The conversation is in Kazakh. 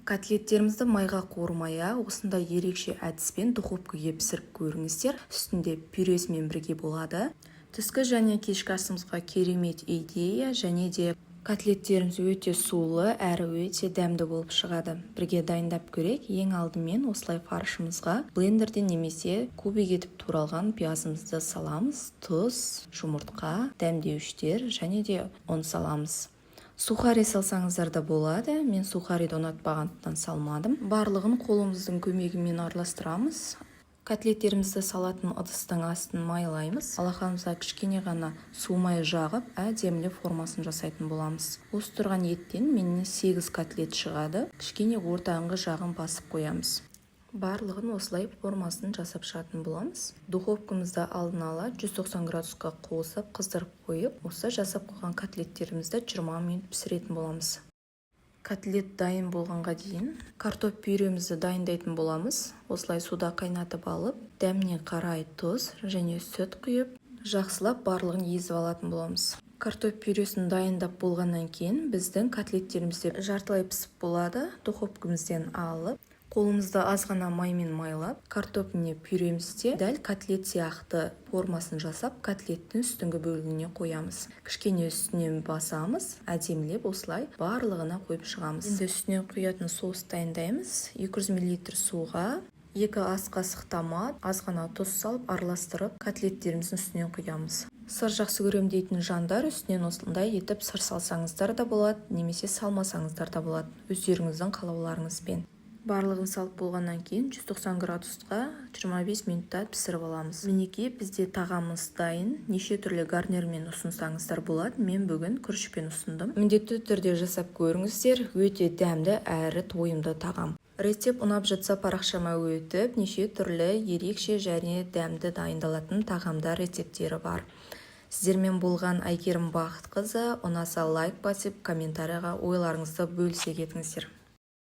Котлеттерімізді майға қуырмай-ақ, осындай ерекше әдіспен духовкаге пісіріп көріңіздер. Үстінде пюресімен бірге болады. Түскі және кешкі асымызға керемет идея, және де котлеттеріміз өте сулы әрі өте дәмді болып шығады. Бірге дайындап көрейік. Ең алдымен осылай фаршымызға блендерден немесе кубик етіп туралған пиязымызды саламыз, тұз, жұмыртқа, дәмдеуіштер және де ұн саламыз. Сухари салсаңыздар да болады, мен сухариді ұнатпағандықтан салмадым. Барлығын қолымыздың көмегімен араластырамыз. Котлеттерімізді салатын ыдыстың астын майлаймыз. Алақанымызға кішкене ғана су май жағып, әдемілеп формасын жасайтын боламыз. Осы тұрған еттен менен 8 котлет шығады. Кішкене ортаңғы жағын басып қоямыз. Барлығын осылай формасын жасап шығатын боламыз. Духовкамызды алдын ала 190 градусқа қосып, қыздырып қойып, осы жасап қойған котлеттерімізді 20 минут пісіретін боламыз. Котлет дайын болғанға дейін картоп пюремізді дайындайтын боламыз. Осылай суда қайнатып алып, дәміне қарай тұз және сүт құйып, жақсылап барлығын езіп алатын боламыз. Картоп пюресін дайындап болғаннан кейін біздің котлеттеріміз де жартылай пісіп болады. Духовкамыздан алып, қолымызды аз ғана маймен майлап, картопный пюремізде дәл котлет сияқты формасын жасап, котлеттің үстіңгі бөлігіне қоямыз. Кішкене үстінен басамыз, әдемілеп осылай барлығына қойып шығамыз. Енді үстіне құятын соус дайындаймыз. 200 мл суға 2 ас қасық томат, аз ғана тұз салып, араластырып, котлеттеріміздің үстіне құямыз. Сыр жақсы көрем дейтін жандар үстінен осындай етіп сыр салсаңыздар да болады, немесе салмасаңыздар да болады, өздеріңіздің қалауларыңызбен. Барлығын салып болғаннан кейін 190 градусқа 25 минутта пісіріп аламыз. Мінекей, бізде тағамымыз дайын. Неше түрлі гарнирмен ұсынсаңыздар болады. Мен бүгін күрішпен ұсындым. Міндетті түрде жасап көріңіздер, өте дәмді әрі тойымды тағам. Рецепт ұнап жатса, парақшама өтіп, неше түрлі ерекше және дәмді дайындалатын тағамдар рецепттері бар. Сіздермен болған Әйгерім Бақытқызы. Ұнаса, лайк басып, комментарийға ойларыңызды бөлісе кетіңіздер.